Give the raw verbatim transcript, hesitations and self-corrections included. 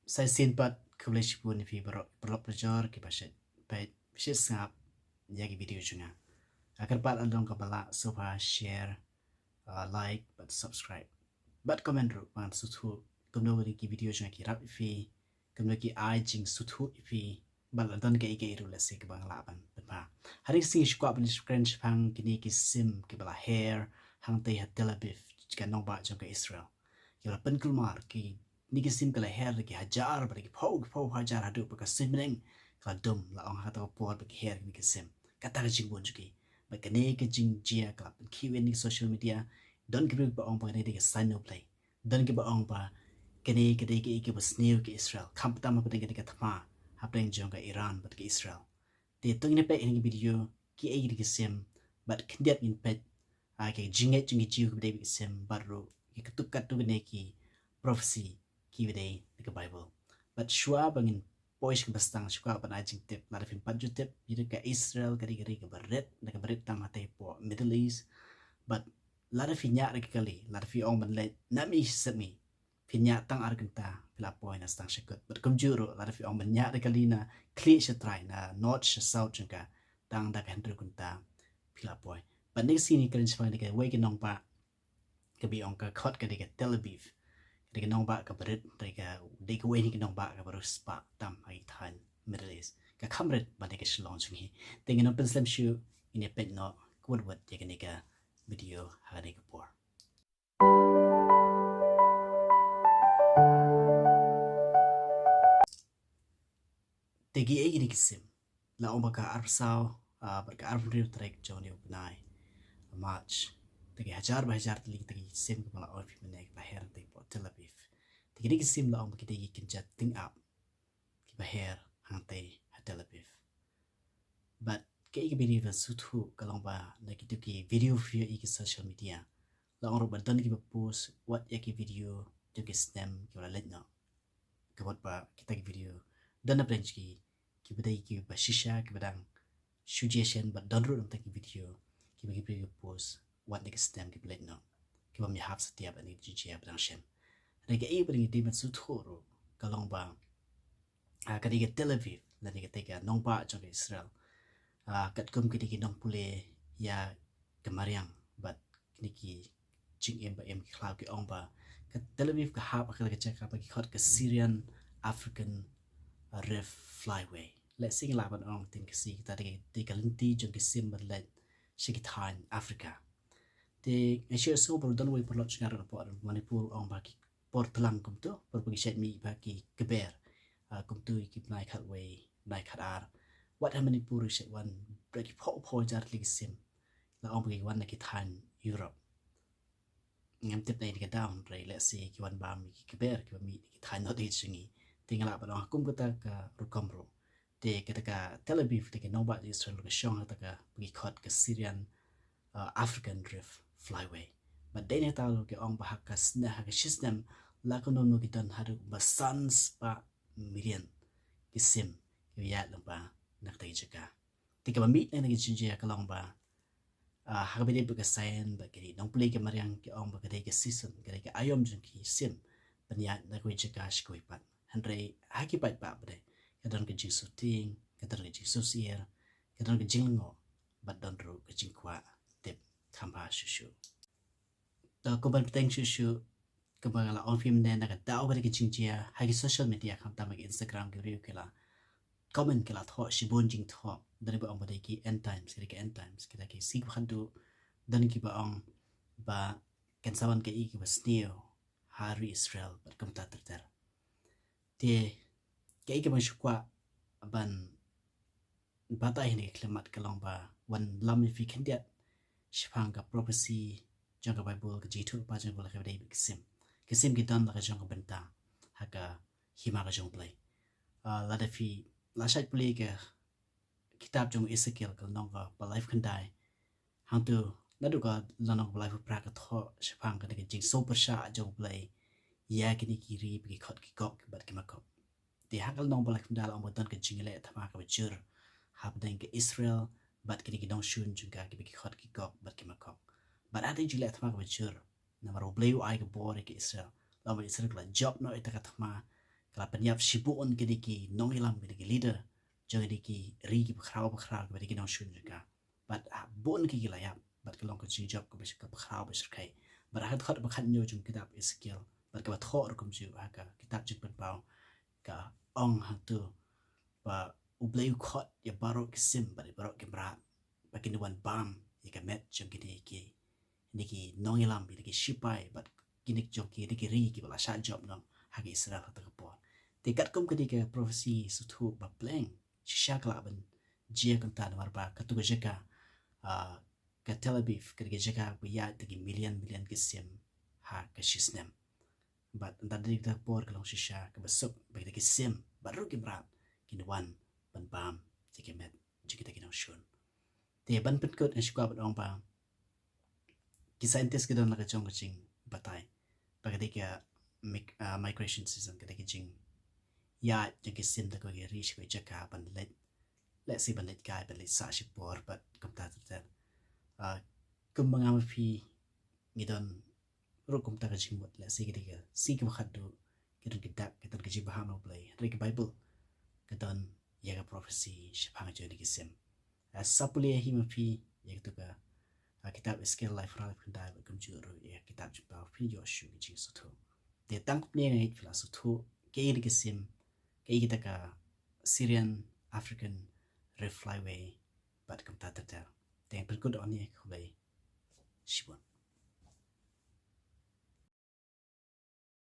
Sa shisien pat khublei shibun ïa phi baroh, paralok parajor kiba shait peit, shait sngap ïa ki video jong nga. Ka kyrpad lada ong kaba lah, sngewbha share, uh, like bad subscribe bad comment ruh ban sngewthuh kumno ki video jong nga ki rap ïa phi, kumno ki ai jingsngewthuh ïa phi, bad lada don kaei kaei ruh lehse kaba nga lah ban pynbha. Hadien ka sngi shu kwah ban ïakren shaphang kine ki sim kiba la her hangtei ha Tel Aviv, ka nongbah jong ka Israel, kiba la pynkulmar. Kine ki sim ki la her da ki hajar bad da ki phew ki phew hajar haduh ba ka suiñbneng ka la dum, la ong ha kata ka por ba ki her kine ki sim. Kata ka jingbun jong ki. Bad kane ka jingjia ka la pynkhih ïa ki social media. Don ki briew ba ong ba kane dei ka sain u Blei. Don kiba ong ba kane ka dei kaei kaba sniew ka Israel, khamtam hapdeng kane ka thma hapdeng jong ka Iran bad ka Israel. Te to ngin peit ha kane ka video kiei kine ki sim, bad khyndiat ngin peit, ah, ki jingngeit jong ki Jiw kiba dei bad ki sim, bad ruh ki katto katne ki prophecy kiba dei na ka Bible. Bad shuwa ba ngin poi sha kaba sdang, shu kwah ban ai jingtip, lada phim pat ju tip, ïa ka Israel ka dei ka ri kaba rit, na kaba rit tam hatei hapoh Middle East. Bad lada phi ñiah da ka kali, lada phi ong ban leit na mihngi sha mihngi, phi ñiah tang ar kynta, phi la poi na sdang sha kut. Bad kumjuh ruh lada phi ong ban ñiah da ka kali na khlieh sha trai, na north sha south jong ka, tang da ka hynriew kynta phi la poi. Bad next scene ngin kren shaphang kawei ka nongbah kaba ong ka khot ka dei ka Tel Aviv. Ka dei ka nongbah kaba rit, dei ka, dei kawei na ki nongbah kaba riewspah tam ha ki thaiñ Middle East, ka kham rit ban dei ka Shillong jong ngi. Te ngin ym pynslem shuh, ngin ïa peit noh kawut wut ïa kane ka video ha kane ka por. Te kiei kine ki sim? La ong ba ka arphew saw, ah, bad ka arphew hynriew tarik jong une u bnai March. Te ki hajar ba hajar tylli te ki sim kiba la ong ïa phi mynne kiba her hangtei hapoh Tel Aviv. Te kine ki sim la ong ba ki dei ki kynja tyngab kiba her hangtei ha Tel Aviv. Bad kaei kaba ïa phi ban sngewthuh ka long ba na kito ki video phi ïohi ha ki social media, la ong ruh ba don kiba post wat ïa ki video jong ki snem kiba la leit noh. Ka mut ba kita ki video don na pdeng jong ki, kiba dei kiba shisha, kiba dang shu jia shen, bad don ruh na pdeng ki video kiba ki briew ki post wat na ki snem kiba leit noh, kiba ym ïahap satia bad na ki jingjia ba dang shen. Hynrei kaei ba ngi dei ban sngewthuh ruh ka long ba, ah, ka dei ka Tel Aviv lane ka dei ka nongbah jong ka Israel, ah, katkum ka dei ki nongpule ïa ka mariang bad kine ki jingim ba im ki khlaw, ki ong ba ka Tel Aviv ka hap ha ka jaka ba ki khot ka Syrian African Rift Flyway. Lehse ngi lah ban ong ha ktien Khasi kata dei, dei ka lynti jong ki sim ban leit sha ki thaiñ Africa. Te nga shu sngew ba don wei paralok jong nga ruh napoh Manipur ong ba ki por tlang kumto, por ba ki shait mih bha ki kber, ah, kumto ïa ki bnai khatwei, bnai khatar. Wat ha Manipur ki shait wan bad ki phew phew hajar tylli ki sim. La ong ba ki wan na ki thaiñ Europe. Ngam tip na ïa ka daw, hynrei lehse ki wan bam ïa ki kber kiba mih na ki thaiñ North East jong ngi. Te nga lah ban ong ha kum kata ka rukom ruh, te kata ka Tel Aviv, te ka nongbah Israel ruh ka shong ha kata kaba ki khot ka Syrian, uh, African Rift Flyway. Bad dei na kata ruh ki ong ba ha ka snem, ha ka shi snem la kumno kumno ki don haduh ba san spah million ki sim kiba ïaid lyngba na kata ka jaka. Te kaba mih na kata ka jingjia ka long ba, ah, ha kaba ïadei bad ka science bad ki nongpule ki mariang, ki ong ba ka dei ka season, ka dei ka aïom jong ki sim ban ïaid na kawei jaka sha kawei pat. Hynrei ha ki paidbah pat de ka don ka jingsheptieng, ka don ka jingsngewsih, ka don ka jinglyngngoh, bad don ruh ka jingkwah tip kham bha shuh shuh. Te kumban bteng shuh shuh, kumba nga la ong ïa phi mynne, na ka daw kane ka jingjia ha ki social media, khamtam ha ki Instagram, ki briew ki la comment, ki la thoh shibun jingthoh. Don kiba ong ba dei ki end times, ki dei ki end times, kita ki sngi ba khatduh. Don kiba ong ba kan sa wan kaei kaba sniew ha ri Israel bad kumta ter ter. Te kaei kaba nga shu kwah ban batai ha kane ka khyllipmat ka long ba wan lam ïa phi khyndiat shaphang ka prophecy jong ka Bible, ka jingïathuhlypa jong ka Bible ha kaba ïadei bad ki sim. Ki sim ki don la ka jong ka bynta ha ka hima ka jong U Blei. Ah, lada phi la shait pule ka kitab jong u Esekiel ka lynnong kaba laiphew khyndai, hangto naduh ka lynnong kaba laiphew phra ka thoh shaphang kane ka jingsngewpyrshah jong U Blei ïa kine ki ri ba ki khot ki Gog bad ki Magog. Te ha ka lynnong ba laiphew khyndai la ong ba don ka jingïaleh thma kaba jur hapdeng ka Israel bad kine ki nongshun jong ka kiba ki khot ki Gog bad ki Magog. Bad ha kata ka jingïaleh thma kaba jur, namar U Blei u ai ka bor ïa ka Israel, la ong ba Israel ka la jop noh ïa kata ka thma, ka la pynïap shibun ki dei ki nongïalam, ki dei ki leader jong ki dei ki ri ki bakhraw bakhraw, ki dei ki nongshun jong ka. Bad ha bun ki ki la ïap, bad ka long ka jingjop kaba, kaba khraw ba shyrkhei. Bad ha ka dkhot ba khatñiew jong kitab Ezekiel, bad kaba thoh ruh kumjuh ha ka kitab Jingpynpaw, ka ong hangto ba U Blei u khot ïa baroh ki sim bad ïa baroh ki mrad ba kin wan bam ïa ka met jong kine ki, kine ki nongïalam, kine ki shipai bad kine jong ki, kine ki ri kiba la shah jop noh ha ka Israel ha kata ka por. Te katkum kane ka prophecy sngewthuh ba pleng shisha ka lah ban jia kumta namar ba katu ka jaka, ah, ka Tel Aviv ka dei ka jaka ba ïaid da ki million million ki sim ha ka shisnem. Bad ynda dei kata ka por ka long shisha kaba suk ba kita ki sim bad ruh ki mrad kin wan ban bam ïa ki met jong kita ki nongshun. Te ban pynkut nga sngewkwah ban ong ba ki scientist ki don la ka jong ka jingbatai ba ka dei ka mic-, ah, migration season, ka dei ka jingïaid jong ki sim da kawei ka ri sha kawei ka jaka ban leit, lehse ban leit kai, ban leit sah shipor bad kumta ter ter. Ah, kumba nga ma phi ngi don ruh kumta ka jingmut, lehse ka dei ka sngi kaba khatduh, ka don ka dak, ka don ka jingbha na U Blei. Hynrei ka Baibl ka don ïa ka prophecy shaphang jong kine ki sim. Ah, sa pule hi ma phi ïa katu ka, ah, kitab Ezekiel lai phra lai khyndai bad kumjuh ruh ïa kitab Jingpynpaw, phin ïoh shuh ka jingsngewthuh. Te tang kumne nga ngeit phi la sngewthuh kaei kine ki sim, kaei kita ka Syrian African Rift Flyway bad kumta ter ter. Te pynkut da une, khublei shibun.